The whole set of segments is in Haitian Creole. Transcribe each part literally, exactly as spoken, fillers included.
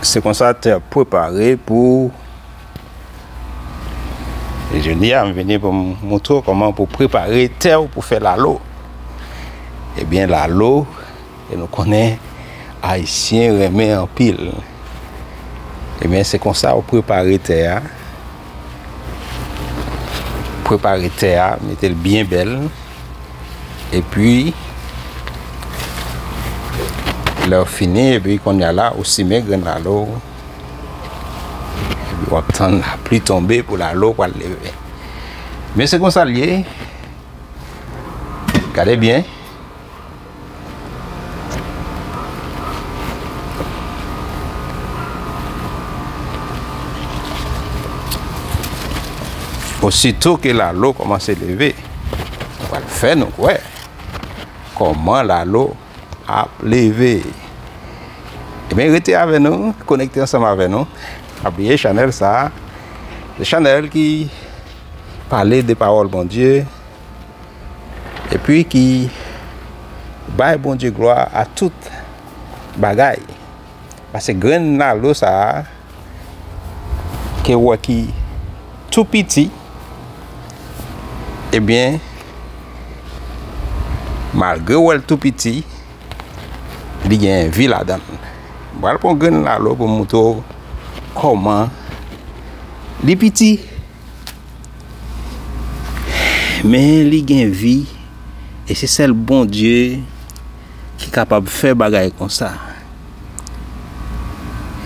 Se konsa tè ap prepare pou, e jodi a, m vini pou m montre w kòman pou prepare tè w pou fè lalo. Ebyen, lalo, e nou konnen Ayisyen renmen anpil. Ebyen, se konsa w prepare tè a. Prepare tè a, mete l byen bèl. Epi, lè w fini, epi kounye a la, ou simen grenn lalo. Epi w ap tann lapli tonbe pou lalo pral leve. Men se konsa l ye. Gade byen. Osito ke lalo kòmanse leve, nou pral fè nou kwè kòman lalo ap leve. Ebyen, rete avè nou, konekte ansanm avè nou. Pa bliye chanèl sa a, se chanèl ki pale de pawòl Bondye, epi ki bay Bondye glwa a tout bagay. Paske grenn lalo sa a, ke w wè ki tou piti, ebyen, malgre w wè l tou piti, li gen vi ladan l. M pral pran grenn lalo pou m montre w kòman li piti, men li gen vi, e se sèl Bondye ki kapab fè bagay konsa.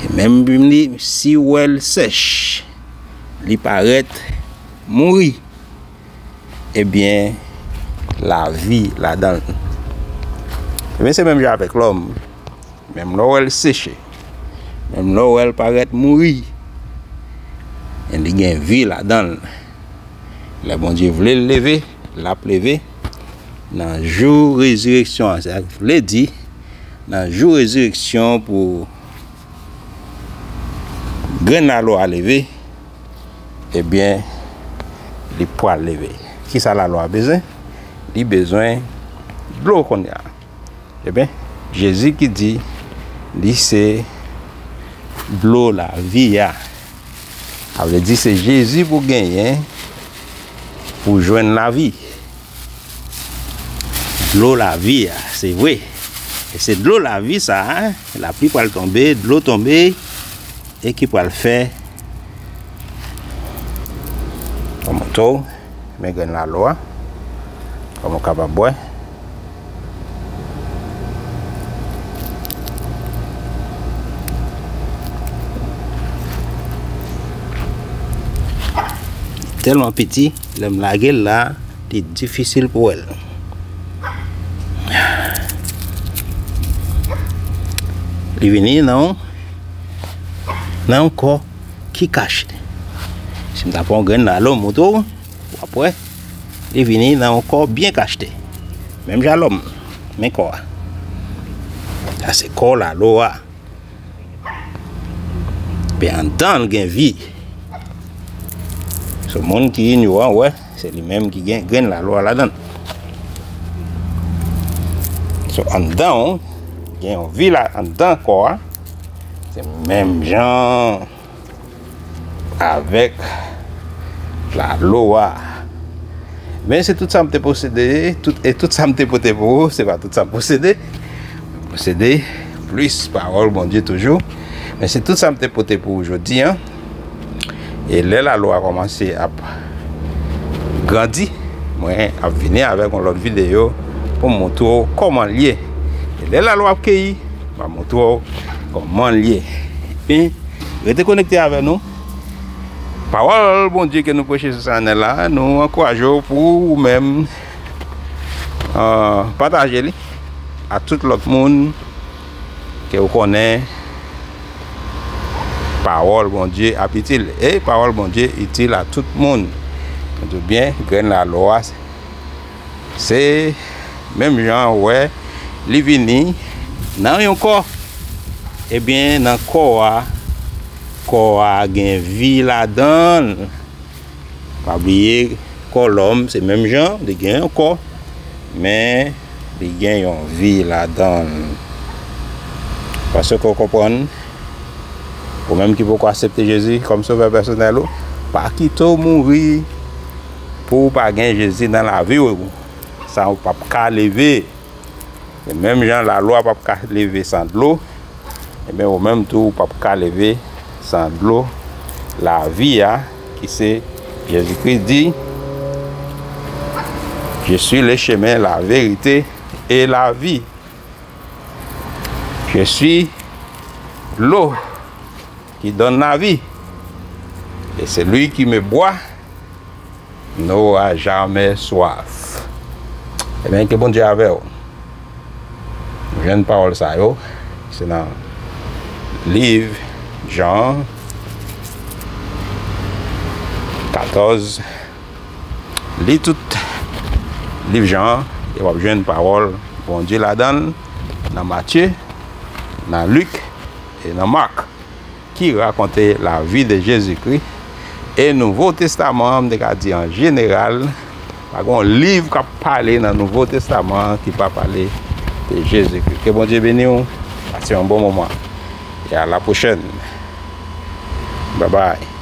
E menm li, si w wè l sèch, li parèt mouri, ebyen, lavi ladan l. Ebyen, se menm jan avèk lòm. Menm lè w wè l seche, menm lè w wè l parèt mouri, men li gen vi ladan l. Lè Bondye vle l leve, l ap leve nan jou rezireksyon an. Sa vle di, nan jou rezireksyon pou grenn lalo a leve, ebyen, li pral leve. Kisa lalo a bezwen? Li bezwen dlo kounye a. Ebyen, Jezi ki di li se dlo lavi a. Sa vle di se Jezi pou genyen pou jwenn lavi. Dlo lavi a, se vre. E se dlo lavi sa a, lapli pral tonbe, dlo tonbe, e ki pral fè kòm w tou, men grenn lalo a, kòm w kapab wè. Tèlman piti, lè m lage l la, li difisil pou wè l. Li vini nan, nan yon kò ki kache. Si m ta pran yon grenn lalo, m montre w, w ap wè, li vini nan yon kò byen kache. Menm jan lòm, men kò a. Sa se kò lalo a. Epi anndan l gen vi. Se moun ki inyoran, wè, se li menm ki gen grenn lalo a ladan l. So, anndan w, gen yon vi la, anndan kò a, se menm jan avèk lalo a. Men se tout sa m te posede, tout, e tout sa m te pote pou ou, se pa tout sa m posede. M posede plis pawòl Bondye toujou. Men se tout sa m te pote pou ou jodi a. E lè lalo a kòmanse ap grandi, mwen ap vini avèk yon lòt videyo pou m montre w kòman l ye. E lè lalo a ap keyi, m ap montre w kòman l ye. Ebyen, rete konekte avè nou. Pawòl Bondye ke nou preche sou chanèl la, nou ankouraje w pou ou menm, ah, pataje li a tout lòt moun ke w konnen pawòl Bondye ap itil. E pawòl Bondye itil a tout moun. Nou di w byen, grenn lalo a, se menm jan w wè, li vini nan yon kò. Ebyen, nan kò a, kò a gen vi ladan l. Pa bliye, kò lòm, se menm jan, li gen yon kò, men li gen yon vi ladan l. Paske w konprann, Ou menm ki poko aksepte Jezi kòm sovè pèsonèl ou, pa kite w mouri pou w pa gen Jezi nan lavi w. Sa ou p ap ka leve. E menm jan lalwa p ap ka leve san dlo, ebyen ou menm tou ou p ap ka leve san dlo lavi a, ki se Jezikri di, Je suis le chemin, la vérité et la vie. Je suis l'eau qui donne la vie. Et celui qui me boit n'aura jamais soif. Ebyen, ke Bondye avè w. Jwenn pawòl sa yo, se nan liv Jan katòz. Li tout liv Jan an, e w ap jwenn pawòl Bondye ladan l, nan Matye, nan Lik e nan Mak, ki rakonte lavi de Jezikri. E Nouvo Testaman an, m te ka di an jeneral, pa gen yon liv k ap pale nan Nouvo Testaman an ki pa pale de Jezikri. Ke Bondye beni w, pase yon bon moman. E a la pwochèn. Babay.